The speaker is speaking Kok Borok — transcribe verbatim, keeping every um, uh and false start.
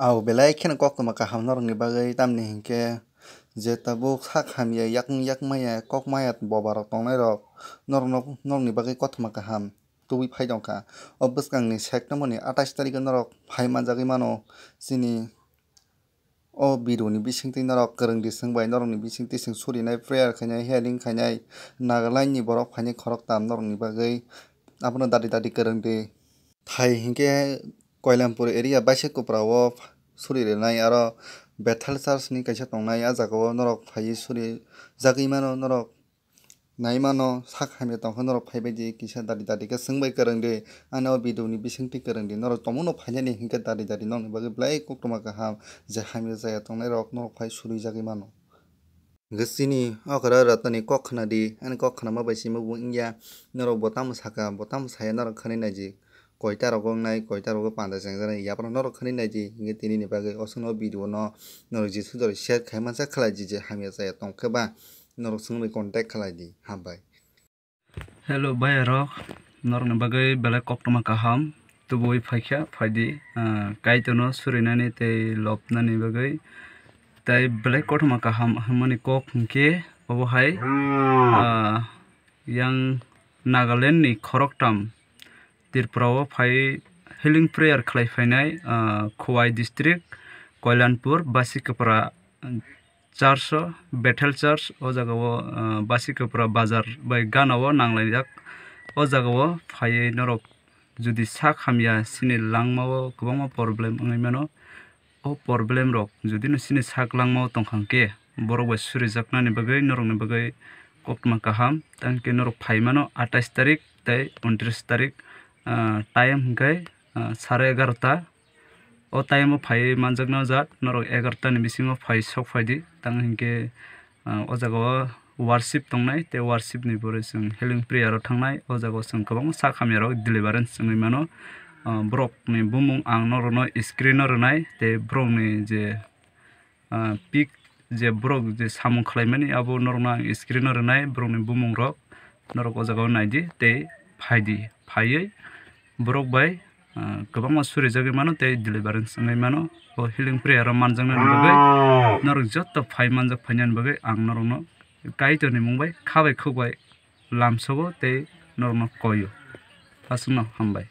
Au belai kheno koktwma kaham norokni bagwi, tamni hinkhe je tabuk sak hamya, yakung yak maya, kok maya boba rok tongnai rok norokno, norokni bagwi koktwma kaham tubui phai tongkha. O bwskangni sek tongmani atais tarikh o norok phai manjagwi mano. Chini o video ni bisingtwi norok kwrwng di, chwng bai norokni bisingtwi chwng surinai, prayer khainai, healing khainai, Nagaland ni borok phainai khoroktham norokni bagwi, abono dadi dadi kwrwng di. Thai hinkhe Koilampur area Baisakopra o suri rwnai, aro Bethel Church ni kaisa tongnai, a jaga o norok phaiwi suri jagwi mano, norok nai mano, sak hamya tongkha norok phaibai di, kisa dadi dadi khe chwng bai kwrwng di, ani o video ni bisingtwi kwrwng di, norok tongmano phainani hinkhe dadi dadi nokni bagwi belai koktwma kaham, je hamya jaya tongnai rok norok phai suri jagwi mano. Hwnkhe chini okra ratani kok khna di, ani kok khnama bai simi bo wngya, norok bo tamo saka, bo tamo saya norok khani naidi, koita rogo wngnai, koita rogo panda chengjaknai, yaphano norok khani naidi, hinkhe tini ni bagwi o chwngno video no norok jisuk jora share khai mansa khlai di, je hamya chaya tongkhe ba norok chwngno contact khlai di, hambai. Hello bhai rok, norokni bagwi belai koktwma kaham tubui phaikha, phaidi, ah, Kaitorno surinani tei lobnani bagwi. Tai belai koktwma kaham hwnmani kok hinkhe obo hai, ah, yang Nagaland ni khoroktham Tripura o phai healing prayer khlai phainai, ah, Khowai district, Koilanpur, Basikapra, Church o, Bethel Church, o jaga o, ah, Basikapra bazar bai gana o nanglaijak. O jaga o phaiwi norok jodi sak hamya, chini langma o kwbangma problem wngwi mano. O problem rok jodi no chini sak langma o tongkha hwnkhe, borok bai surijaknani bagwi, norokni bagwi koktwma kaham. Tangkhe norok phai mano atais tarik tei untris tarik, ah, time hwnkhe, ah, sare egarota. O time o phaiwi manjakna jat, norok egarota ni bisingo phai sok phaidi. Tang hinkhe, ah, o jaga o worship tongnai, tei worship ni pore chwng healing prayer o thangnai. O jaga o chwng kwbangma sak hamya rok deliverance wngwi mano. Ah, borok ni bumung ang norokno screen o rwnai, tei borok ni je ah, pic je borok je samung khlaimani, abo norokno ang screen o rwnai, borokni bumung rok norok o jaga o naidi tei phaidi, phaiwi borok bai, ah, kwbangma surijagwi mano tei deliverance wngwi mano. O healing prayer o manjaknani bagwi norok joto phai manjak phainani bagwi ang norokno Kaitorni mung bai kha bai khuk bai lamsogo tei norokno koio. Aswkno hambai.